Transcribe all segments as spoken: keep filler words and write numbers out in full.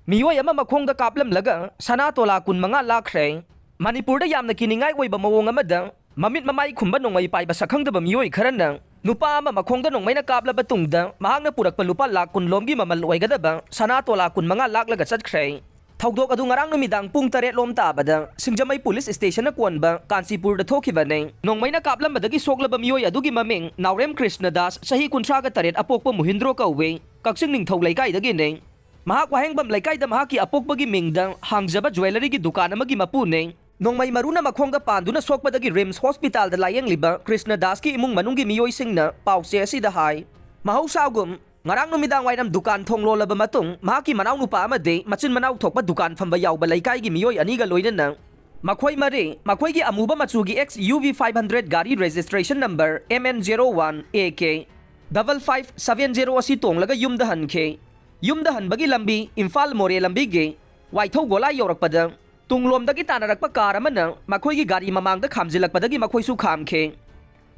ꯃꯤꯑꯣꯏ ꯑꯃ ꯃꯈꯣꯡꯗ ꯀꯥꯞꯂꯝꯂꯒ ꯁꯅꯥ ꯇꯣꯂꯥ ꯀꯨꯟꯃꯉꯥ ꯂꯥꯛꯈ꯭ꯔꯦ꯫ ꯃꯅꯤꯄꯨꯔꯗ ꯌꯥꯝꯅ ꯀꯤꯅꯤꯡꯉꯥꯏ ꯑꯣꯏꯕ ꯃꯑꯣꯡ ꯑꯃꯗ ꯃꯃꯤꯠ ꯃꯃꯥꯏ ꯈꯨꯝꯕ ꯅꯣꯡꯃꯩ ꯄꯥꯏꯕ ꯁꯛꯈꯪꯗꯕ ꯃꯤꯑꯣꯏ ꯈꯔꯅ ꯅꯨꯄꯥ ꯑꯃ ꯃꯈꯣꯡꯗ ꯅꯣꯡꯃꯩꯅ ꯀꯥꯞꯂꯕ ꯇꯨꯡꯗ ꯃꯍꯥꯛꯅ ꯄꯨꯔꯛꯄ ꯂꯨꯄꯥ ꯂꯥꯈ ꯀꯨꯟ ꯂꯣꯝꯒꯤ ꯃꯃꯜ ꯑꯣꯏꯒꯗꯕ ꯁꯅꯥ ꯇꯣꯂꯥ ꯀꯨꯟꯃꯉꯥ ꯂꯥꯛꯂꯒ ꯆꯠꯈ꯭ꯔꯦ꯫ ꯊꯧꯗꯣꯛ ꯑꯗꯨ ꯉꯔꯥꯡ ꯅꯨꯃꯤꯗꯥꯡ ꯄꯨꯡ ꯇꯔꯦꯠ ꯂꯣꯝ ꯇꯥꯕꯗ ꯁꯤꯡꯖꯃꯩ ꯄꯨꯂꯤꯁ ꯁ꯭ꯇꯦꯁꯟꯅ ꯀꯣꯟꯕ ꯀꯥꯟꯆꯤꯄꯨꯔꯗ ꯊꯣꯛꯈꯤꯕꯅꯤ꯫ ꯅꯣꯡꯃꯩꯅ ꯀꯥꯞꯂꯝꯕꯗꯒꯤ ꯁꯣꯛꯂꯕ ꯃꯤꯑꯣꯏ ꯑꯗꯨꯒꯤ ꯃꯃꯤꯡ ꯅꯥꯎꯔꯦꯝ ꯀ꯭ꯔꯤꯁꯅꯗꯥꯁ, ꯆꯍꯤ ꯀꯨꯟꯊ꯭ꯔꯥꯒ ꯇꯔꯦꯠ, ꯑꯄꯣꯛꯄ ꯃꯨꯍꯤꯟꯗ꯭ꯔꯣ ꯀꯧꯏ, ꯀꯛꯆꯤꯡ ꯅꯤꯡꯊꯧ ꯂꯩꯀꯥꯏꯗꯒꯤꯅꯤ꯫ ꯃꯍꯥꯛ ꯋꯥꯍꯦꯡꯕꯝ ꯂꯩꯀꯥꯏꯗ ꯃꯍꯥꯛꯀꯤ ꯑꯄꯣꯛꯄꯒꯤ ꯃꯤꯡꯗ ꯍꯥꯡꯖꯕ ꯖ꯭ꯋꯦꯂꯔꯤꯒꯤ ꯗꯨꯀꯥꯟ ꯑꯃꯒꯤ ꯃꯄꯨꯅꯤ꯫ ꯅꯣꯡꯃꯩ ꯃꯔꯨꯅ ꯃꯈꯣꯡꯗ ꯄꯥꯟꯗꯨꯅ ꯁꯣꯛꯄꯗꯒꯤ ꯔꯤꯝꯁ ꯍꯣꯁꯄꯤꯇꯥꯜꯗ ꯂꯥꯌꯦꯡꯂꯤꯕ ꯀ꯭ꯔꯤꯁꯅꯗꯥꯁꯀꯤ ꯏꯃꯨꯡ ꯃꯅꯨꯡꯒꯤ ꯃꯤꯑꯣꯏꯁꯤꯡꯅ ꯄꯥꯎꯆꯦ ꯑꯁꯤꯗ ꯍꯥꯏ꯫ ꯃꯍꯧꯁꯥꯒꯨꯝ, ꯉꯔꯥꯡ ꯅꯨꯃꯤꯗꯥꯡ ꯋꯥꯏꯔꯝ ꯗꯨꯀꯥꯟ ꯊꯣꯡ ꯂꯣꯜꯂꯕ ꯃꯇꯨꯡ, ꯃꯍꯥꯛꯀꯤ ꯃꯅꯥꯎꯅꯨꯄꯥ ꯑꯃꯗꯤ ꯃꯆꯤꯟ ꯃꯅꯥꯎ ꯊꯣꯛꯄ ꯗꯨꯀꯥꯟ ꯐꯝꯕ ꯌꯥꯎꯕ ꯂꯩꯀꯥꯏꯒꯤ ꯃꯤꯑꯣꯏ ꯑꯅꯤꯒ ꯂꯣꯏꯅꯅ ꯃꯈꯣꯏ ꯃꯔꯤ ꯃꯈꯣꯏꯒꯤ ꯑꯃꯨꯕ ꯃꯆꯨꯒꯤ XUV five hundred ꯒꯥꯔꯤ registration number MN zero one AK double five seven zero ꯑꯁꯤ ꯇꯣꯡꯂꯒ ꯌꯨꯝꯗ ꯍꯟꯈꯤ꯫ ꯌꯨꯝꯗ ꯍꯟꯕꯒꯤ ꯂꯝꯕꯤ ꯏꯝꯐꯥꯜ ꯃꯣꯔꯦ ꯂꯝꯕꯤꯒꯤ ꯋꯥꯏꯊꯧ ꯒꯣꯂꯥꯏ ꯌꯧꯔꯛꯄꯗ ꯇꯨꯡꯂꯣꯝꯗꯒꯤ ꯇꯥꯟꯅꯔꯛꯄ ꯀꯥꯔ ꯑꯃꯅ ꯃꯈꯣꯏꯒꯤ ꯒꯥꯔꯤ ꯃꯃꯥꯡꯗ ꯈꯥꯝꯖꯤꯜꯂꯛꯄꯗꯒꯤ ꯃꯈꯣꯏꯁꯨ ꯈꯥꯝꯈꯤ꯫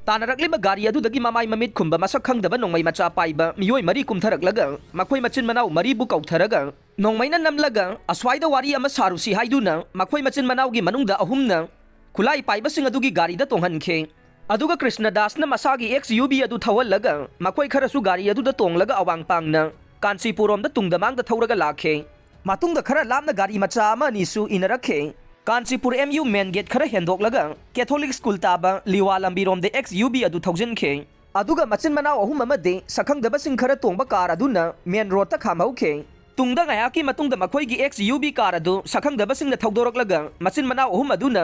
ꯇꯥꯟꯅꯔꯛꯂꯤꯕ ꯒꯥꯔꯤ ꯑꯗꯨꯗꯒꯤ ꯃꯃꯥꯏ ꯃꯃꯤꯠ ꯈꯨꯝꯕ ꯃꯁꯛ ꯈꯪꯗꯕ ꯅꯣꯡꯃꯩ ꯃꯆꯥ ꯄꯥꯏꯕ ꯃꯤꯑꯣꯏ ꯃꯔꯤ ꯀꯨꯝꯊꯔꯛꯂꯒ ꯃꯈꯣꯏ ꯃꯆꯤꯟ ꯃꯅꯥꯎ ꯃꯔꯤꯕꯨ ꯀꯧꯊꯔꯒ ꯅꯣꯡꯃꯩꯅ ꯅꯝꯂꯒ ꯑꯁ꯭ꯋꯥꯏꯗ ꯋꯥꯔꯤ ꯑꯃ ꯁꯥꯔꯨꯁꯤ ꯍꯥꯏꯗꯨꯅ ꯃꯈꯣꯏ ꯃꯆꯤꯟ ꯃꯅꯥꯎꯒꯤ ꯃꯅꯨꯡꯗ ꯑꯍꯨꯝꯅ ꯈꯨꯠꯂꯥꯏ ꯄꯥꯏꯕꯁꯤꯡ ꯑꯗꯨꯒꯤ ꯒꯥꯔꯤꯗ ꯇꯣꯡꯍꯟꯈꯤ꯫ ꯑꯗꯨꯒ ꯀ꯭ꯔꯤꯁꯅꯗꯥꯁꯅ ꯃꯁꯥꯒꯤ XUV ꯑꯗꯨ ꯊꯧꯍꯜꯂꯒ ꯃꯈꯣꯏ ꯈꯔꯁꯨ ꯒꯥꯔꯤ ꯑꯗꯨꯗ ꯇꯣꯡꯂꯒ ꯑꯋꯥꯡ ꯄꯥꯡꯅ ꯀꯥꯟꯆꯤꯄꯨꯔꯔꯣꯝꯗ ꯇꯨꯡꯗ ꯃꯥꯡꯗ ꯊꯧꯔꯒ ꯂꯥꯛꯈꯤ꯫ ꯃꯇꯨꯡꯗ ꯈꯔ ꯂꯥꯞꯅ ꯒꯥꯔꯤ ꯃꯆꯥ ꯑꯃ ꯑꯅꯤꯁꯨ ꯏꯟꯅꯔꯛꯈꯤ꯫ ꯀꯥꯟꯆꯤꯄꯨꯔ MU main gate ꯈꯔ ꯍꯦꯟꯗꯣꯛꯂꯒ ꯀꯦꯊꯣꯂꯤꯛ ꯁ꯭ꯀꯨꯜ ꯇꯥꯕ ꯂꯤꯋꯥ ꯂꯝꯕꯤꯔꯣꯝꯗ XUV ꯑꯗꯨ ꯊꯧꯖꯤꯟꯈꯤ꯫ ꯑꯗꯨꯒ ꯃꯆꯤꯟ ꯃꯅꯥꯎ ꯑꯍꯨꯝ ꯑꯃꯗꯤ ꯁꯛꯈꯪꯗꯕꯁꯤꯡ ꯈꯔ ꯇꯣꯡꯕ ꯀꯥꯔ ꯑꯗꯨꯅ ꯃꯦꯟ ꯔꯣꯗꯇ ꯈꯥꯝꯍꯧꯈꯤ꯫ ꯇꯨꯡꯗ ꯉꯥꯏꯍꯥꯛꯀꯤ ꯃꯇꯨꯡꯗ ꯃꯈꯣꯏꯒꯤ XUV ꯀꯥꯔ ꯑꯗꯨ ꯁꯛꯈꯪꯗꯕꯁꯤꯡꯅ ꯊꯧꯗꯣꯔꯛꯂꯒ ꯃꯆꯤꯟ ꯃꯅꯥꯎ ꯑꯍꯨꯝ ꯑꯗꯨꯅ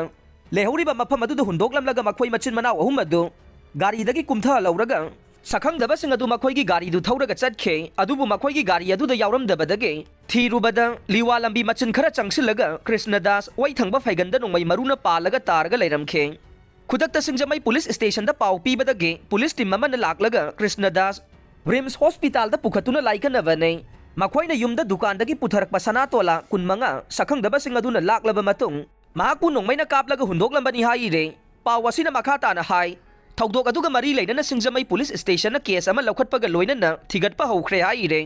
ꯂꯩꯍꯧꯔꯤꯕ ꯃꯐꯝ ꯑꯗꯨꯗ ꯍꯨꯟꯗꯣꯛꯂꯝꯂꯒ ꯃꯈꯣꯏ ꯃꯆꯤꯟ ꯃꯅꯥꯎ ꯑꯍꯨꯝ ꯑꯗꯨ ꯒꯥꯔꯤꯗꯒꯤ ꯀꯨꯝꯊꯍꯜꯍꯧꯔꯒ ꯁꯛꯈꯪꯗꯕꯁꯤꯡ ꯑꯗꯨ ꯃꯈꯣꯏꯒꯤ ꯒꯥꯔꯤꯗꯨ ꯊꯧꯔꯒ ꯆꯠꯈꯤ꯫ ꯑꯗꯨꯕꯨ ꯃꯈꯣꯏꯒꯤ ꯒꯥꯔꯤ ꯑꯗꯨꯗ ꯌꯥꯎꯔꯝꯗꯕꯗꯒꯤ ꯊꯤꯔꯨꯕꯗ ꯂꯤꯋꯥ ꯂꯝꯕꯤ ꯃꯆꯤꯟ ꯈꯔ ꯆꯪꯁꯤꯜꯂꯒ ꯀ꯭ꯔꯤꯁꯅꯗꯥꯁ ꯑꯣꯏ ꯊꯪꯕ ꯐꯩꯒꯟꯗ ꯅꯣꯡꯃꯩ ꯃꯔꯨꯅ ꯄꯥꯜꯂꯒ ꯇꯥꯔꯒ ꯂꯩꯔꯝꯈꯤ꯫ ꯈꯨꯗꯛꯇ ꯁꯤꯡꯖꯃꯩ ꯄꯨꯂꯤꯁ ꯁ꯭ꯇꯦꯁꯟꯗ ꯄꯥꯎ ꯄꯤꯕꯗꯒꯤ ꯄꯨꯂꯤꯁ ꯇꯤꯝ ꯑꯃꯅ ꯂꯥꯛꯂꯒ ꯀ꯭ꯔꯤꯁꯅꯗꯥꯁ ꯔꯤꯝꯁ ꯍꯣꯁꯄꯤꯇꯥꯜꯗ ꯄꯨꯈꯠꯇꯨꯅ ꯂꯥꯏꯀꯠꯅꯕꯅꯤ꯫ ꯃꯈꯣꯏꯅ ꯌꯨꯝꯗ ꯗꯨꯀꯥꯟꯗꯒꯤ ꯄꯨꯊꯔꯛꯄ ꯁꯅꯥ ꯇꯣꯂꯥ ꯀꯨꯟꯃꯉꯥ ꯁꯛꯈꯪꯗꯕꯁꯤꯡ ꯑꯗꯨꯅ ꯂꯥꯛꯂꯕ ꯃꯇꯨꯡ ꯃꯍꯥꯛꯄꯨ ꯅꯣꯡꯃꯩꯅ ꯀꯥꯞꯂꯒ ꯍꯨꯟꯗꯣꯛꯂꯝꯕꯅꯤ ꯍꯥꯏꯔꯦ꯫ ꯄꯥꯎ ꯑꯁꯤꯅ ꯃꯈꯥ ꯇꯥꯅ ꯍꯥꯏ, ꯊꯧꯗꯣꯛ ꯑꯗꯨꯒ ꯃꯔꯤ ꯂꯩꯅꯅ ꯁꯤꯡꯖꯃꯩ ꯄꯨꯂꯤꯁ ꯁ꯭ꯇꯦꯁꯟꯅ ꯀꯦꯁ ꯑꯃ ꯂꯧꯈꯠꯄꯒ ꯂꯣꯏꯅꯅ ꯊꯤꯒꯠꯄ ꯍꯧꯈ꯭ꯔꯦ ꯍꯥꯏꯔꯦ꯫